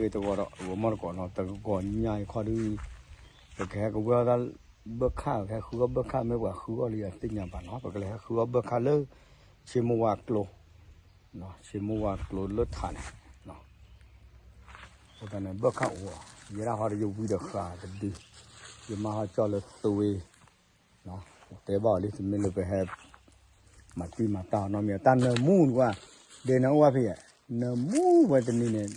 တဂီၤဒီး ဂီၤမီၢ်တကိးနီၤ တဂီၤညါအံၤခီဒုး ပကဟဲကဝဲၢ်အီၣ်တၢ်ဘၢၣ်ခၣ် ပကဟဲဃုအီၣ်ဘၢၣ်ခၣ် မ့ၢ်ပှၤဃုအီၣ်လၢယသ့ၣ်ညါဘၣ်နီၤ ပကလဲၤဟဲဃုအီၣ်ဘၢၣ်ခၣ်လၢ ဆ့မိၢ်ဝါကျိ ဆ့မိၢ်ဝါကျိလၢထးန့ၣ် အဃိသတးန့ၣ် ဘၢၣ်ခၣ်အိၣ် ယဲဒၣ်ဟီဒီးယဝံဒီးဃာ်တဒု ယမါဟီကၠီၣ်လၢသွ့ တဲဘၣ်အီၤလံ တမ့ၢ်လၢပဟဲ မၤတံၢ်မၤတၢ်အီၤနီတမံၤ တၢ်နၢမူနကွၢ် ဒ်နအိၣ်ဘၣ်ဖဲ နၢမူဝဲတနံၤန့ၣ်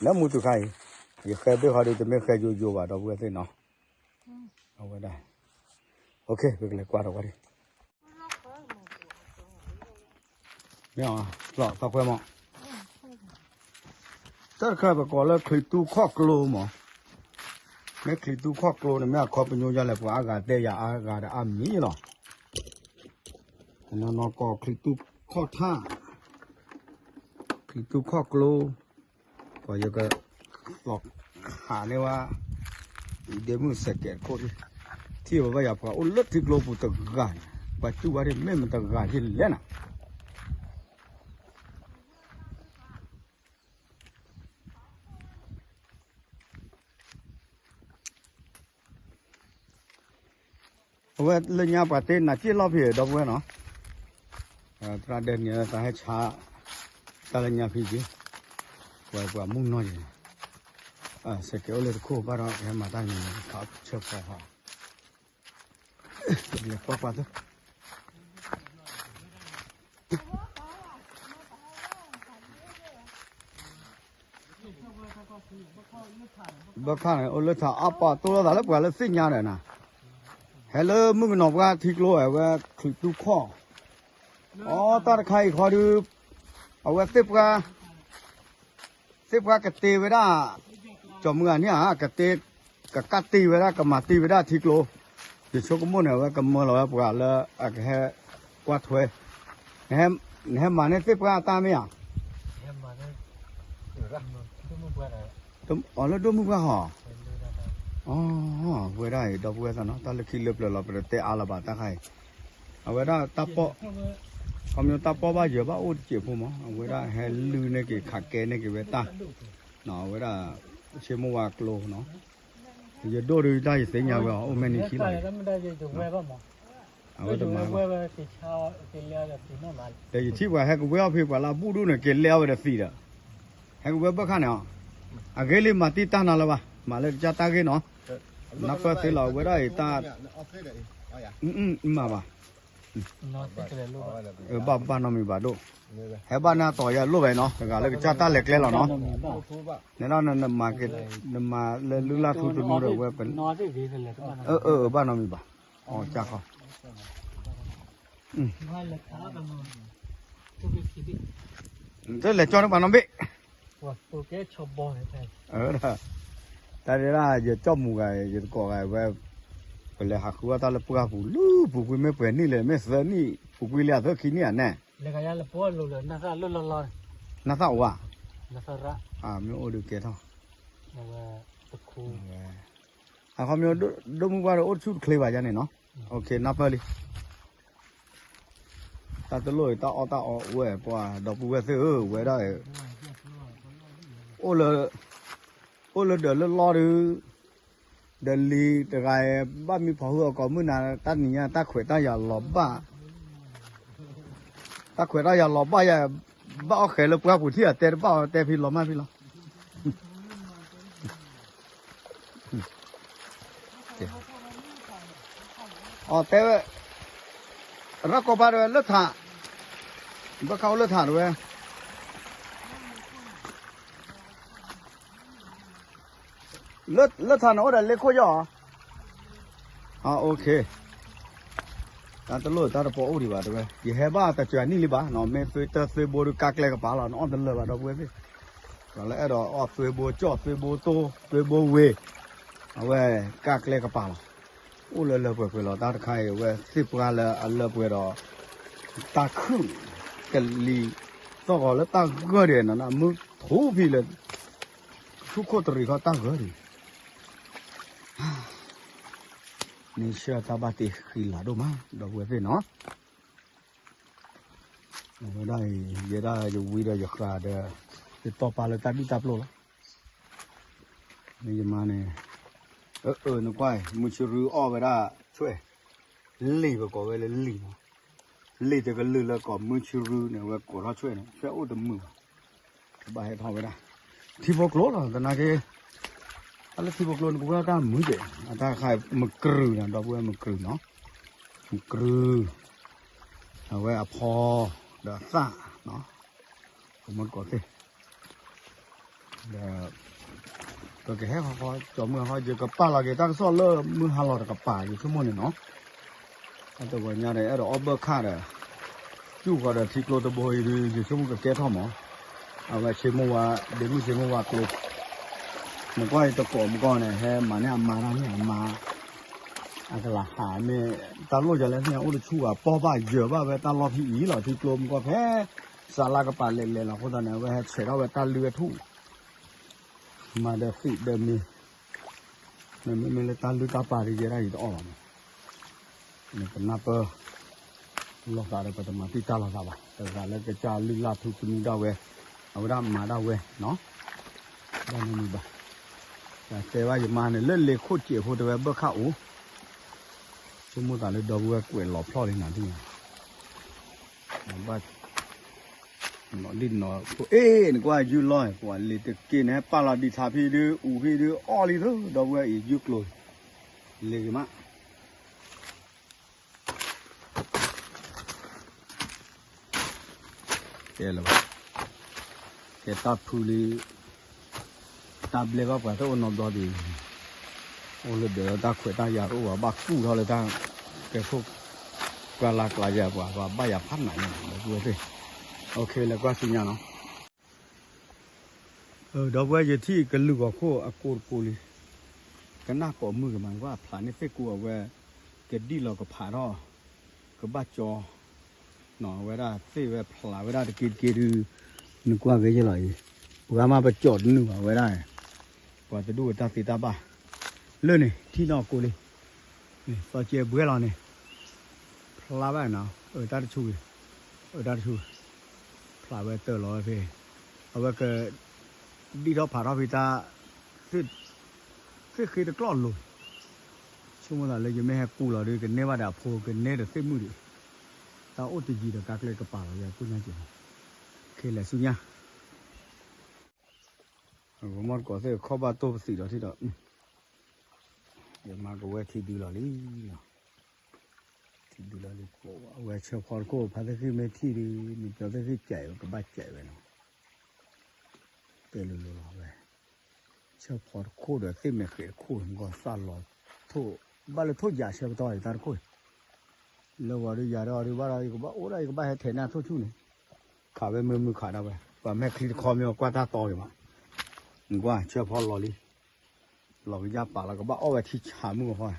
လၢမူတုၤခါအံၤ ယဃဲဘ့ၣ်ဃီဒီး တမ့ၢ်ဃဲယိယိဘၣ် ဒီပုၢ်ဝဲၢ်သ့ၣ်နီၤ အဝဲဒၣ် ပကလဲၤကွၢ်ဒီးဝဲဒၣ် မ့ၢ်အီၤ သီခွဲမး တၢ်တခါပကိးလၢချံးတူၢ်ခီၣ်ကျိမး မ့ၢ်ချံးတူၢ်ခီၣ်ကျိန့ၣ် မ့ၢ်အခီပညီဒ်လဲၣ် ပှၤအါဂၤတဲယၤအါဂၤဒီးအါမံၤလီၤ နီၢ်နီၢ်ကီၢ်ချံးတူၢ်ခီၣ်ထၣ် ချံးတူၢ်ခီၣ်ကျိ ပှၤယက သီခးန့ၢ်ဝဲ ဒ့မုၣ်စဲးကဲးတခိၣ် ထံၣ်ဘၣ်ယၤပှၤအိၣ်လၢထံကျိပူၤတဂၤန့ၣ် ပှၤတူၢ်ဘၣ်ဒ်မ့ၢ်မတဂၤယလဲၣ်နၤ အဝဲလၢညါပှၤတ့နၤစ့ၣ်လီၢ်ဖံးဒီပုၢ်ဝဲၢ်နီၤ, သရၣ်ဒဲန့ၣ်သးဟဲဆါ, တၢ်လၢညါဖံးက့ၤ, ပှၤပှၤမုၢ်နီၢ်ယဲ, စဲးကဲးအိၣ်လၢတခိၣ်ဘၣ်ဒီး ကဟဲမၤတၢ်န့ၣ် ခးဆၢဖီဖီ, လဲၤကွၢ်ကွၢ်သၢ ဘၣ်ခါန့ၣ် အိၣ်လၢထးအါပာ်တိၢ်လိာ်သးလၢပှၤလၢသ့ၣ်ညါဒီးနၤ, ဟဲလၢမုၣ်ကနီၤပှၢ်ထံကျိဝဲ ချံးတူၢ်ခီၣ်, အိ တၢ်တခါအံၤခီဒုး, အဝဲသ့ၣ်ပှၢ် သ့ၣ်ပှၢ်ကတ့ဝဲဒၣ်, ကၠီၤမုၢ်ဂၤန့ၣ်ဧါ, ကတ့, ကကၢ်တ့ဝဲဒၣ် ကမၤတ့ဝဲဒၣ်ထံကျိ, ယဆိကမိၣ်န့ၣ် အဝဲကမၢလီၤဝဲပှၤလၢအကဟဲကွၢ်ထွဲ, နဟဲမၤန့ၢ်သ့ၣ်ပှၢ်အတၢ်မ့ၢ်ဧါ, အီၤလၢဒိၣ်မုၢ်ပှၢ်ဟီ, ဝဲဒၣ်အံၤ ဒီပုၢ်ဝဲၢ်သ့ၣ်နီၤ တၢ်လၢခံလၢပျၢၤလီၤ ပတတဲအါလၢၤဘၣ်တၢ်ခါအံၤ, အဝဲဒၣ်တၢ်ပီၢ်, ခီမ့ၢ်တၢ်ပီၢ်ဘၣ်ယၢၤဘၣ်အိၣ်တစဲးဖိမး အဝဲဒၣ်ဟဲလုၢ်န့ၢ်က့ၤ ခးကဲန့ၢ်က့ၤဝဲတၢ်, အဝဲဒၣ်, ဆ့မိၢ်ဝါကျိနီၤ, ယဒိၣ်ဒုးတၢ်ယသ့ၣ်ညါဝဲအီၤ အိၣ်မဲာ်နံၤခံလီၤ, အဝဲတမၤဘၣ်, ဒီးယထံၣ်ပှၤဟဲကဝဲအီၣ်ဖဲပှၤလၢအဘူၣ်ဒူၣ်န့ၣ် က့ၤလဲၤအီၣ်ဝဲဒီးသံဒီး, ဟဲကဝဲဘၣ်ခါန့ၣ်အီၤ, အဂ့ၢ်လံမၤတံၢ်တၢ်နၤလၢၤဘၣ် မၤလၢကစၢ်တၢ်ဂ့ၢ်နီၤ, နၢ်ပၢၢ်သ့လီၤ အဝဲဒၣ်အံၤတၢ်, မၤဘၣ် ဘၣ်ဘၣ်နီတမံၤဘၣ်ဒိၣ်, ဟဲဘၣ်န့ၣ်အတီၤယၤလိၣ်ဘၣ်နီၤ တဂၤလၢကစၢ်တၢ်လဲၤကျဲလီၤနီၤ, နဒၣ်နမၤ, နမၤလၢလုၢ်လၢ်ထူသနူဒီးဝဲ, အၢ ဘၣ်နီတမံၤဘၣ်, အကၢ်ခီ, တလဲၤကၠီန့ၢ်ပှၤနီတဘ့ၣ် တၢ်ဒဲဒၣ် ယကၠီၣ်မူၤဂၤ ယတကိးဂၤဝဲ, ပလဲၤဟးဃုအီၣ်တၢ်လၢပှၢ်ပူၤ လၢပူၤကွံာ်မ့ၢ်ပှဲၤနံၣ်လဲၣ် မ့ၢ်သၢနံၣ် ပူၤကွံာ်လံအသၢခံနံၣ်ဧါန့ၣ်, နသၣ်အိၣ်ဧါ, မ့ၢ်အိၣ်ဒုးကဲထီၣ်, အခီပညီ ဒိၣ်မုၢ်ပှၢ်ဒီးအိၣ်တဆူၣ်တချ့ဘၣ်ယၤန့ၣ်နီၤ, နၢ်ပၢၢ်လံ တၢ်တလိၣ်အံၤ တၢ်အီၣ်တၢ်အီအိၣ်ဝဲ ပှၤဒီပုၢ်ဝဲၢ်သ့ၣ်ဧၢ ဝဲဒၣ်, အိၣ်လၢ, အိၣ်လၢဒၢးလၢလီၢ်ဒုး, ဒီးလံၤတဂၤအံၤ ဘၣ်မံဖီၣ်ဟုၣ်အကိာ်မုၢ်နၤ တၢ်နံၤညါတၢ်ခွဲးတၢ်ယာ်လီၤဘၣ်, တၢ်ခွဲးတၢ်ယာ်လီၤဘၣ်ယၤ, ဘၣ်အီၣ်ဃဲးလၢပှၢ်ပူၤထံၣ်အတဲတဘၣ်အီၤ တဲဖံလီၤမၢ်ဖံလီၤ အတဲဝဲ, ရၢ်ကီၢ်ဘၣ်တဝဲ လၢထး, ဘၣ်ခးအိၣ်လၢထးတဝဲ, လၢထးန့ၣ်အိၣ်ဒီးလ့ခိၣ်ယီၢ်, တၢ်တလိၣ်တၢ်တပီၢ်အိၣ်ဒံးဘၣ်တဝဲ ယဟဲဘၣ်တစှၤနံၣ်လံဘၣ်နီၤ မ့ၢ်သွ့တၢ်သွ့ဘိဒုးကါကျဲကပၤလီၤ နအီၣ်တလၢာ်ဘၣ်ဒီပုၢ်ဝဲၢ်သ့ၣ်, ဒီးလၢအဲၣ်ဒိးအီၣ်သွ့ဘိကၠီၣ်သွ့ဘိတိၢ်သွ့ဘိဝ့ၤ, အဝဲကါကျဲကပၤလီၤ, အိၣ်လၢလၢပှဲၤပှဲၤလီၤ တၢ်တခါအံၤ အဝဲသ့ၣ်ပှၢ်လၢအလၢပှဲၤဒီး, တၢ်ခုၣ်, ကလံၤ, သီၣ်ဂီၤလၢတၢ်ဂၢၢ်ဒံးနီၤ မုၢ်ထူဖံးလၢ, ထူၣ်ခိၣ်တရံးခီတၢ်ဂၢၢ်ဒံး န့ၣ်ဆၢတၢ်ဘၣ်တ့ဃံလၤဒိၣ်မး ဒီပုၢ်ဝဲၢ်သ့ၣ်နီၤ, အဝဲဒၣ်အံၤ ယဲဒၣ်ယဝံဒီးယဃာ်ဒီး, ယတီၢ်ပာ်လၢတၢ်ဒူၣ်တၢ်ပျိၢ်လီၤ. မ့ၢ်ယမါန့ၣ်, အၢ အၢ နကွၢ် မုၢ်ဆံရူအီၣ်ဝဲဒၣ်ဆွဲၣ်, လံာ်ပကိးဝဲလၢလံာ်မး, လံာ်တကလုာ်လၢကိးမုၢ်ဆံရူန့ၣ် အဝဲကိးထီၣ်ဆွဲၣ်န့ၣ် ဆွဲၣ်အိၣ်တမုာ်ဘၣ်, ကဘၣ်ဟဲထီၣ်ဝဲဒၣ် ထံဖိကျိလီၤ သနာ်က့, တၢ်လၢထံဖိကျိန့ၣ်ကဝဲတၢ်မုာ်ကဲး, အတၢ်ခါမုၢ်ကြုၢ်န့ၣ် ဒီပုၢ်ဝဲၢ်မုၢ်ကြုၢ်နီၤ, မုၢ်ကြုၢ်, အဝဲအဖီ, ဒီးအသၣ်, ပမ့ၢ်တကိးသ့ၣ် ဒီး ပကဟဲဃီဃီ ကၠီမုၢ်ဟါဃီ ယကပာ်လီၤက့ၤတၢ်ကစီၣ်လၢမုၢ်ဟါလီၤတကပၤ ယဆိကမိၣ်န့ၣ်နီၤ, အတဂီၤညါဒီး အဲၣ်ဒိးအီၣ်ဘၢၣ်ခၣ်ဒီး စူၢ်ဃီၤဒီးထံကျိတဘိအံၤဒီး ယဆိကမိၣ်ကကဲထီၣ်မး, အဝဲဆ့မိၢ်ဝါ ဒ့မုၣ်ဆ့မိၢ်ဝါကျိ, နကွၢ်အံၤတကိးမကီၢ်န့ၣ် ဟဲမၤန့ၢ်အမါတၢ်န့ၣ်အမါ အကလၤဟးမ့ၢ် တၢ်လိၣ်ယၤလၢန့ၣ် အိၣ်တဆူၣ်ဘၣ် ပီၢ်ဘၣ်ယၢၤဘၣ်ဝဲတၢ်လီၢ်ဖံအံၤလီၤ ထံကျိမကီၢ်ဖဲ စးလါကပၤလဲၤလဲၤလီၤအဃိသတးန့ၣ် အဝဲဟဲဆဲးထီၣ်ဝဲတၢ်လုၢ်ဝဲထူၣ် မၤဒီးသံးဒီးမ့ၤ, မ့မ့ၢ်လၢတၢ်လုၢ်တၢ်ပာ်ဒ်ယဲဒၣ်ယတအီၣ်ဘၣ်မး, နကနၢ်ပၢၢ် လိာ်သးဒီးပတမၤတံာ်တာ်လိာ်သးဘၣ်, တဂၤလၢကစၢ်လုၢ်လၢ်ထူသနူဒၣ်ဝဲ, အဝဲဒၣ်မၤဒၣ်ဝဲနီၤ, ဘၣ်မနုၤဘၣ်, တဲဘၣ်ယမါန့ၣ် လၢလ့ၤခိၣ်စဲးဖိတဲဝဲဘၢၣ်ခၣ်အိၣ်, ဆိကမိၣ်သးလၢဒီပုၢ်ဝဲၢ်ကွဲးလီၤဖျီၣ်လံနၤဒ်န့ၣ် နီၢ်ဒံၣ်နီၢ်ဖိ အ့ၣ် နကွၢ်ယုၢ်လီၢ် ပှၤလ့ၤတက့ၢ်န့ၣ် ပာ်လီၤဒံးထးဖံဒုး အူဖံဒုး အီၣ်လံသၢ ဒီပုၢ်ဝဲၢ်အံၤ ယုၢ်ကျိၤ လ့ၤဂ့ၤမး ကဲလၢၤဘၣ်, ကဲတၢ်ဖုလံ, တၢ်ဘျဲဘၣ်ပှၤတအိၣ်နီတဘျီဒံး, အိၣ်လၢဒၢးလၢတၢ်ခွဲးတၢ်ယာ်တအိၣ်ဘၣ် ဘၣ်ကူၣ်ထီၣ်လၢတၢ်ကဲခိၣ်, ကျါလါကျါယၤပှၤ ပှၤဘၣ်ယၤဖးနးန့ၣ် ဒီပုၢ်ဝဲၢ်သ့ၣ်, အိၣ်ခ့ လဲၤကွၢ်ဆူညါနီၤ. ဒီပုၢ်ဝဲၢ်ယထံၣ်ကလုာ်ဂီၤခိၣ်အကိးတကိးလံ, ကနၣ်ကိးမုၢ်ကမၤကွၢ်ဖျးန့ၢ်သ့ၣ်ကူအဝဲ, ကဒံၣ်လီၤကဖးထီၣ်, ကဘၣ်ကၠီ, နီၤ အဝဲဒၣ်သ့ၣ်ဝဲဖျးဝဲဒၣ်တက့တက့ဒုး, နကွၢ်ဂ့ၤယဲလီၤအံၤ, ပှၤမၤပကၠီတနုာ်ဘၣ်ဝဲဒၣ်, ပှၤတဒူၣ်အတၢ်သ့တၢ်ဘၣ်, လၢန့ၣ် ထံၣ်နီၢ်ကိးလံ, သီကဲဘှဲလီၤန့ၣ်, ဖျါဘၣ်နီၤ အတၢ်တဆူၣ်ဂ့ၤ, အတၢ်တဆူၣ်, ဖျါဝဲတၢ်လီၤဝဲဖဲ, အဝဲက, ဒံၣ်ထီၣ်ဖးထီၣ်ဖဲတၢ်, သ့ၣ်ဃ့တကျီၢ်လိၤ, ဆိကမိၣ်သးလၢယမ့ၢ်ဟဲကူလီၤဒီး ကနဲဘၣ်ဒီးအဖိ ကနဲဒီးသ့ၣ်မုၣ်ဒီး, တၢ်အိၣ်တယံၤဒီးကါကျဲကပာ်လီၤ ယၤကိၣ်ညါက့ၤလီၤ, ခဲလဲၤဆူညါ အဂီၤမီၢ်တကိးသ့ၣ်ခီၣ်ဘၣ်တိၢ်ပသံးဒီးထံၣ်ဒီး, ယမါကဝဲထံဒုလီၤလံနီၤ, ထံဒုလီၤလံ, အဝဲဆၢဖီတခိၣ် ဖါသ့ၣ်ဃံၣ်မ့ၢ်ထံၣ်ဒီး မ့ၢ်ပျီသ့ၣ်ဃံၣ်ကဲးဝဲ ကဘၣ်ကဲးဝဲနီၤ, တဲလိၤလိၤလီၤဝဲ, ဆၢဖီတခိၣ်ဒီးသ့ၣ်မဲာ်ဃဲးတခိၣ် မ့ၢ်ကီၢ်သၣ်လီၤ, ထိၣ်, ဘၣ်လၢထိၣ်ယၤဆၢကတီၢ်အံၤတၢ်တခိၣ် လၢဝၤဒုးယၤဒီးဒုးဘၣ်ဒီး ယကဘၣ်အိၣ်ဒၣ် ယကဘၣ်ဟဲထဲးန့ၢ်အထိၣ်ဆူၣ်န့ၣ်, ခးဝဲမုာ်မုာ်ခးဒၣ်ဝဲ ပှၤမဲာ်ချံတခီမ့ၢ်ကွၢ်တၢ်တီဂ့ၤမး, နကွၢ်ဆၢဖီလီၤလံ, လီၤကယၢ်ပာ်လီၤ ကဘၣ်အီၣ်ဝဲထံဆးမုၢ်အဖီ,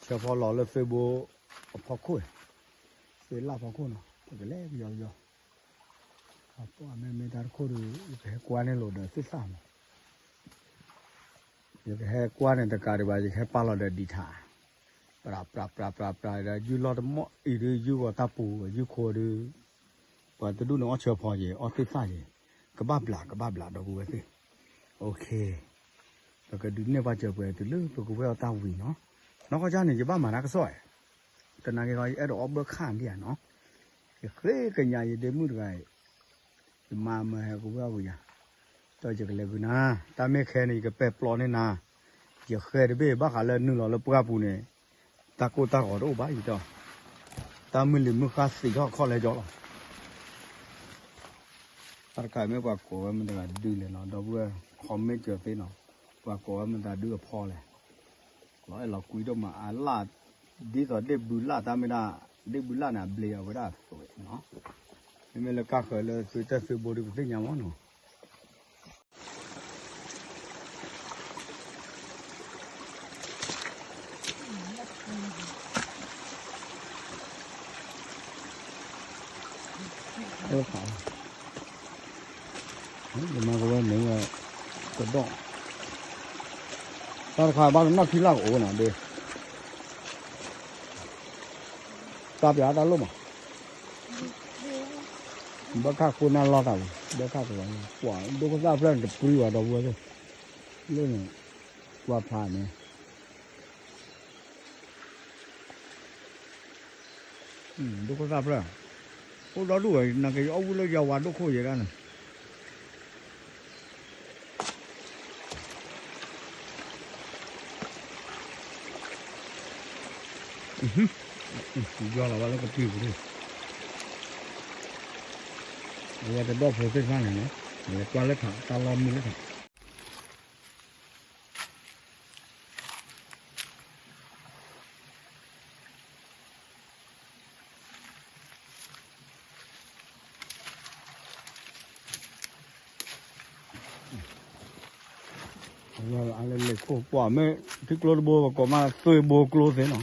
ဆၢဖီလီၤလၢသ့ၣ်ဘိအဖီခိၣ်, သ့ၣ်လၣ်ဖီခိၣ်နီၤ ပကလဲၤပယီၤပယီၤ, အပမ့ၢ်မ့ၢ်တၢ်တခိၣ်ဒီး ယကဟဲကွၢ်န့ၢ်လိာ်ဒီးသ့ၣ်သၣ်မး ယကဟဲကွၢ်န့ၣ်တကးဒံးဘၣ် ယကဟဲပာ်လီၤဒီးဒံးထး, ပြးပြးပြးပြးပြးဒီး ယုၢ်လီၢ်တမီၢ်အံၤဒီး ယုၢ်ဂီၤတၢ်ပူၤ ယုၢ်ခိဒီး, ပှၤတဒူၣ်န့ၣ်အီၣ်ဆၢဖီယဲ အီၣ်သ့ၣ်သၣ်ယဲ, ကဘၣ်ဘျး ကဘၣ်ဘျး ဒီပုၢ်ဝဲၢ်သ့ၣ်, အိၣ်ခ့, ပကဒုးနဲၣ်ပှၤစၢၤပှဲၤတုၤလၢပကဝဲၢ်အီၣ်တၢ်ဝံၤနီၤ, နီၢ်ကီၢ်ကၢ်န့ၣ် ယဘၣ်မၤတၢ်ကစီၣ်, တနာ်က့ၤခီ ယအဲၣ်ဒိးအီၣ်ဘၢၣ်ခၣ်ဒံးဧါနီၤ, ယဃ့ကညးယဒ့မုၣ်တဂၤအံၤ ယမါမၢဟဲကဝဲၢ်အီၣ်ဝံၤယၤ, ဒီးယကလဲၤဂုာ်နၤ, တၢ်မ့ၢ်ခဲန့ၣ် ယကပဲာ်ပျီန့ၢ်နၤ, ယဃဲတဘ့ၣ်ဘၣ်ဃးလၢနုာ်လီၤလၢပှၢ်ပူၤန့ၣ်, တၢ်ကိၢ်တၢ်ဂီၤတအိၣ်ဘၣ်ယတီၢ်, တၢ်မုၢ်လံၤမုၢ်ဃၢ်သံးထီၣ်ခီၣ်လဲကၠီလီၤ. တၢ်တခါမ့ၢ်ပှၤကိးဝဲမတၤဒုလဲၣ်နီၤ ဒီပုၢ်ဝဲၢ် comment စၢၤသ့နီၤ, ပှၤကိးဝဲမတၤဒုအဖီလဲၣ်, လီၤအဲၣ်လီၤကွံဒိၣ်မးအလၣ်, ဒ်သိးဒ့ၣ်ဘုလၣ်တၢ်မ့ၢ်ဒၣ်, ဒ့ၣ်ဘုလၣ်န့ၣ် အဘျ့အဝဲဒၣ်အသွဲးနီၤ, မ့မ့ၢ်လၢကၢ်ဃၢၤလၢသုတၢ်သုးဘိဒုးပသ့ၣ်ညါမးနီၤ ယမါကဝဲန့ၣ်ဝဲ, ကဒီး, တၢ်တခါဘၣ်နီၢ်ခံလၢကအိၣ်နီၤဒ့, တၢ်ပျးတၢ်လိၣ်မး, ဘၣ်ခၣ်ဃိနၢ်လီၢ်တၢ်လီၤ ဘၣ်ခးကလီၤ ပှၤဒိၣ်ခိၣ်သၣ်ဖျၢၣ်န့ၣ်တပြံဘၣ်ဒီပုၢ်ဝဲၢ်သ့ၣ်, လၢန့ၣ် ကွၢ်ဖးန့ၣ် ဒိၣ်ခိၣ်သၣ်ဖျၢၣ်, အိၣ်ဒီဒူၣ်ဝဲ နာ်က့ၤယအီၣ်ဝံၣ်လၢယဝၤဒိၣ်ခိၣ်ယဲဒၣ်န့ၣ် ယီၢ်လီၤဝဲလၢကပံာ်ပူၤ, အဝဲတဒီၣ်ဖိသ့ၣ်တဖၣ်န့ၣ်နီၤ, အဝဲကွၢ်လၢထး တၢ်လီၢ်မုၢ်လၢထး အလၢလဲၤခိၣ်ပှၢ်မ့ၢ်ထံကျိတဘိ ပကိးမးသွ့ဘိကျိသ့ၣ်နီၤ,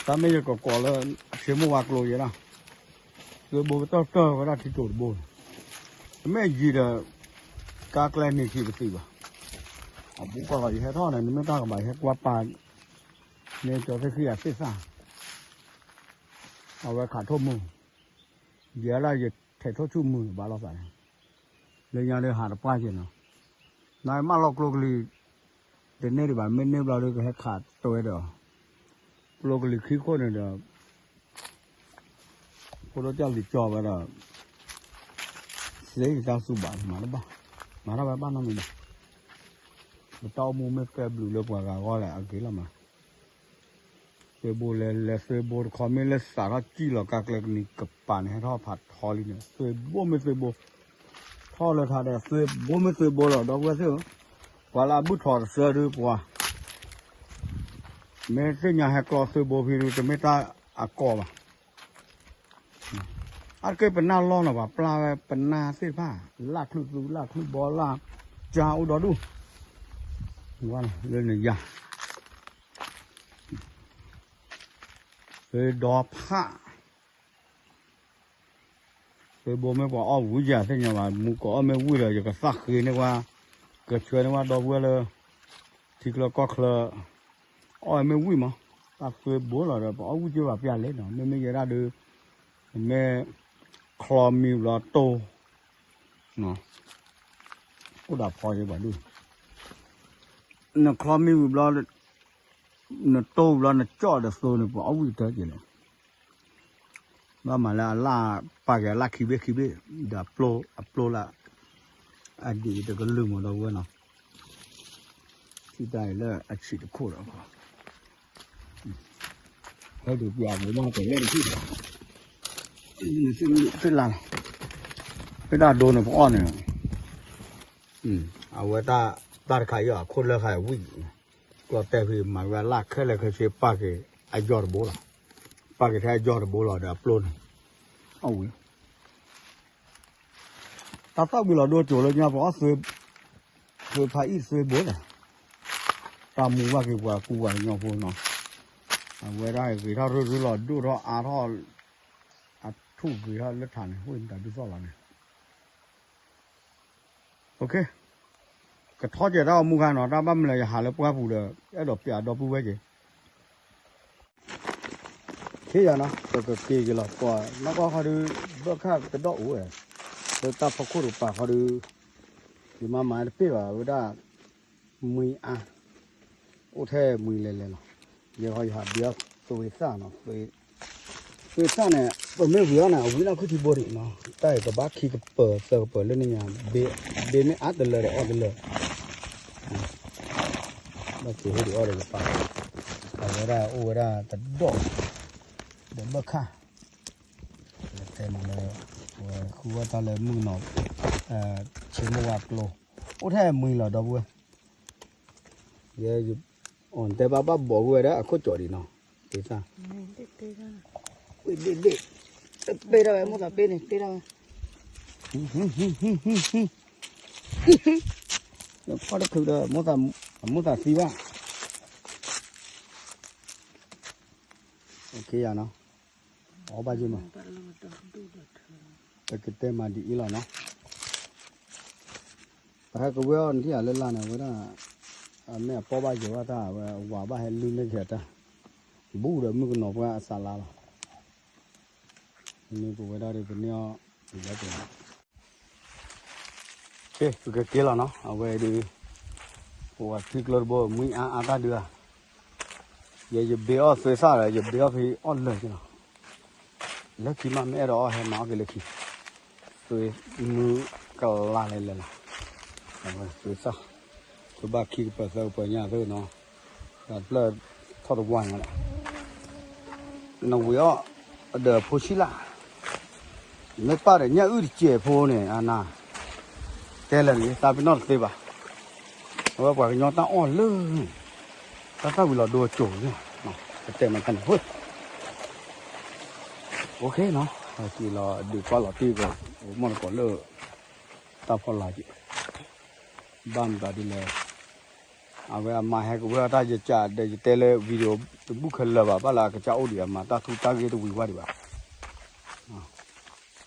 တၢ်မ့ၢ်ယကကိးလၢ ဆ့မိၢ်ဝါကျိယဲဒၣ်, သွ့ဘိကတၢၢ်တၢၢ်ဝဲဒၣ်ထံကျိတဘိန့ၣ်, တမ့ၢ်ယံၤဒီး ကါကျဲန့ၣ်ထံပသံဘၣ်, အဘူးကီၢ်လီၤယဟဲထီၣ်န့ၣ် နမ့ၢ်တၢ်ကဘၣ်ယဟဲကွၢ်ပာ် န့ၣ်ကၠီသ့ၣ်ဃံအသ့ၣ်သၣ်, အဝဲခးထိၣ်မုၢ်, ယဲဒၣ်ယထဲးထိၣ်ဆူၣ်မုၢ်ဘၣ်လိာ်သးန့ၣ်, လၢညါဒုးဟးတပှၢ်က့ၤနီၤ, နမၢလီၤကျိကလံၤ တန့ၢ်ဒံးဘၣ် မ့ၢ်န့ၢ်ဘျီဒုးကဟဲခးတဝဲဒီး, ကျိကလံၤခံခိၣ်န့ၣ်ဒီး ဖိဒိၣ်ကၢ်လံၤကၠီဝဲဒီး စ့ယတၢ်သူဘၣ်မၤတဘၣ်, မၤတၢ်ဝဲဘၣ်နီတမံၤဘၣ်, ပတၢ်အိၣ်မူမ့ၢ်ကဲဘျုးလၢပှၤဂၤဂီၢ်လဲၣ် အဂ့ၤလီၤမး, သွ့ဘိလဲၤလဲၤသွ့ဘိတခီမ့ၢ်လၢစးထီၣ်စံၣ်လီၤကါကျဲကနံၤကပၤန့ၣ် ဟဲထီၣ်ဖးထီလံန့ၣ် သွ့ဘိမ့ၢ်သွ့ဘိ, ထီၣ်လၢထးဒီးသွ့ဘိမ့ၢ်သွ့ဘိလီၤ ဒီပုၢ်ဝဲၢ်သ့ၣ်ဧၢ, ပှၤလၢအဘုၣ်ထီၣ်တစၢဒုးပှၤ မ့ၢ်သ့ၣ်ညါဟဲကျီသွ့ဘိဖံဒုး တမ့ၢ်တၢ်အကီဘၣ်. အါတက့ၢ်ပနၢ်လီၢ်နီၤ ပှၤပျၢ်ဝဲပနၢ်သ့ၣ်တဖၣ် လၢ်ချုးသူ လၢ်ချုးဘီ လၢ်ကၠါအိၣ်ဒီဒူၣ် လၢနယၤ ဒီဖး သွ့ဘိမ့ၢ်ပှၤအီၣ်ဝံၣ်ယၤသ့ၣ်ညါဘၣ် မူကအီၣ်မ့ၢ်ဝံၣ်ဒီး ယကသၣ်ဃ့န့ၢ်ဝဲ ကဆှၢန့ၢ်ဝဲဒီပုၢ်ဝဲၢ်လၢ ထံချၢကီၢ်ချၢ အီၣ်မ့ၢ်ဝံၣ်မး တၢ်သွ့ဘိလီၤဒီး ပအီၣ်ဝံၣ်က့ဘၣ်ပျၢ်လဲၣ်နီၤ မ့မ့ၢ်ယဲဒၣ်ဒုး မ့ၢ်ချီမံဘျီတိၢ် အိၣ်ဒၣ်ဖီယဲဘၣ်ဒုး နချီမံဝံၤဘျီ နတိၢ်ဘျီ နကၠီၣ်ဒီးသိန့ၣ် ပှၤအီၣ်ဝံၣ်တၢ်က့ၤလဲၣ်. ဘၣ်မၤလၢအလၣ်ပာ်က့ၤအလၣ်ခံဘ့ၣ်ခံဘ့ၣ် ဒီးအပျိလၢ အဒံးတကလုာ်မးဒီပုၢ်ဝဲၢ်နီၤ ထံၣ်တၢ်အံၤလၢအဆံးတခိၣ်ဒီး ဟဲဒုးပျၢ်မးမးပလဲၣ်တထံၣ် သ့ၣ်လၢ သ့ၣ်ဒၣ်ဒိန့ၣ်ပအီၣ်န့ၣ် အဝဲတၢ်တခါအံၤအခိၣ်လၢၢ်ခါအံၤဝံၣ် ကျီတဲာ်ဖံးမၤဝဲအလၣ်ခဲလၢာ်ခဲဆ့ပာ်က့ၤအယီၢ်တဘိလီၤ. ပာ်က့ၤထဲအယီၢ်တဘိလီၤဒီးအပျိန့ၣ် အဝံၣ် တၢ်သၣ်ဝံၤလီၤဒိကၠိၤလၢညါပအီၣ်သွ့ သွ့ဖးအံၣ်သွ့ဘိလဲၣ်. တၢ်မူဘၣ်က့ၤပှၤကူပှၤကညီဖိနီၤ အဝဲဒၣ်ဂ့ၤထီၣ်ရုၢ်ရုၢ်လီၤဒိၣ်ထီၣ်အါထီၣ် အထူၣ်ဂ့ၤထီၣ်လၢထးန့ၣ် ဝ့ၢ်မတၤဒုးသီၣ်လီၤန့ၣ် ကထီၣ်ကဲၤတၢ်အီၣ်မူခါနီၤ တၢ်ဘၣ်မနုၤလဲၣ် ယဟးလၢပှၢ်ပူၤဒီး အဲၣ်ဒိးပျးဒီပုၢ်ဝဲၢ်က့ၤ ခ့ယၤနီၤ ပကက့ၤက့ၤလီၤ ပှၤနီၢ်ကီၢ်ခီဒုး ဘၢၣ်ခၣ်ကဒီးအိၣ်ဝဲ လၢတၢ်ဖီခိၣ်တကပၤခီဒုး ယမၤမၤတပ့ၢ်ဘၣ်ဝဲဒၣ် မှံအါ အိၣ်ထဲမှံလဲၤလဲၤလီၤ ယဟီယဟးဘံအီၣ်သွ့သၣ်နီၤ သွ့သၣ်န့ၣ် ပမ့ၢ်ဝံၤအီၣ်န့ၣ် အဝံၤလီၢ်ခုၣ်ထံဘိဒံးနီၤ တၢ်အံၤကဘၣ်ခံကပၤသၢကပၤလၢနညါ ဘ့မ့ၢ်အါတလၢဒီးအီၣ်တလၢ ဘၣ်က့ၤဟ့ၣ်ဒုးအီၣ်ဒီးကပၤ အဝဲဒၣ်အိၣ်ဝဲဒၣ်တဒီး ဒီးဘၢၣ်ခၣ် တဲမးလၢ ဝဲဃုဝဲတၢ်လၢမုၢ်ကနီၤ ဆ့မိၢ်ဝါကျိ အိၣ်ထဲမှံလီၤဒီပုၢ်ဝဲၢ် ယ အီၣ်တဲဘၣ်ဘၣ်ဘီၣ်ဝဲဒၣ်အခိၣ်ကၠီဒံးနီၤ ဒ့ၣ် ဒ့ၣ် တပ့ၢ်ဒၣ်ဝဲ မိၢ်သးပ့ၢ်န့ၣ် တပ့ၢ်ဒၣ်ဝဲ ဖီၣ်တချုးဒီး မိၢ်သးသံဘၣ် ယနီၤ အီၣ်ဘၣ်ယမး ပကတဲမၤဒ်အံၤလီၤနီၤ ပဟဲကဝဲအီၣ်နထံၣ်ဧါလၢလါန့ၣ် အဝဲဒၣ် အမ့ၢ်အပီၢ်ဘၣ်ယိၤဘၣ်တၢ် အဝဲအဝၤဘၣ်ဟဲလုၢ်န့ၢ်က့ၤအတၢ် ဘူးဒီးမုၣ်ကနီၤပှၢ်အစးလါလီၤ မ့ၢ်ပဝဲဒၣ်ဒီးပန့ၢ်အီၣ် ပယီၤပ ပကက့ၤလီၤနီၤ အဝဲဒုး ပဝဲထံကျိတဘိ မုၢ်အါအါတၢ်ဒုးဧါ, ယဲယဘ့အီၣ်သွ့စၢ်ဒီး ယဘ့အီၣ်ဖဲအီၣ်လၢာ်က့လီၤ, လၢခံမးမ့ၢ်အဲၣ်ဒိးအီၣ်ဟဲမၤအီၣ်က့ၤလၢခံ, သွ့မုၢ်ကလါလဲၤလဲၤလီၤ, အဝဲသွ့စၢ်, ကဘၣ်ခံကပၤသၢကပၤညါသ့နီၤ, တၢ်တဖျၢၣ်ထီၣ်တဝါညါလီၤ နဝံၤအီၣ်ဒီးဖိဆံးလၢ်, မ့ၢ်ပၢ်ဒီးညၣ်အုၣ်တစဲးဖိန့ၣ် အနၤ, တဲလဲၣ်န့ၣ် သးပ့ၤနီၣ်တသ့ဘၣ်, အဝဲပှၤကညီတၢ်အီၣ်လၢ, တၢ်သၣ်ဝံၤလီၤဒိအစိၤန့ၣ်, ကတဲမးတၢ်န့ၣ်, အိၣ်ခ့နီၤ, က့ၤလီၤဒုးကွၢ်လီၤတံၢ်ကီး, မီၢ်တကိးလၢ, တၢ်ဖီလာ်က့ၤ, ဘၣ်မတၤဒ်လဲၣ် အဝဲအမါဟဲကဝဲအီၣ်တၢ်ယကးဒီးယတဲလၢ video တဘူၣ်ခဲလၢာ်ဘၣ် ဘၣ်လၢအကစၢ်အိၣ်ဒံးအမၤတၢ်ထူတၢ်ဂ့ၢ်တဝံၤဝါဒံးဘၣ်,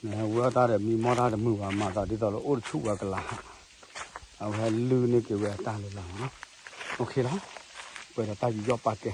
နဟဲဝဲအီၣ်တၢ်ဒီးမံမီၢ်တၢ်တမုာ်ဘၣ် မၤသးဒ်သိးလၢအိၣ်တဆူၣ်ဝဲကလၤဟး, အဝဲဟဲလုၢ်န့ၢ်က့ၤဝဲအတၢ်လၢလီၤနီၤ, အိၣ်ခ့လီၤ, ပှဲၤဒီးတၢ်ယူးယီၣ်ပာ်ကဲ,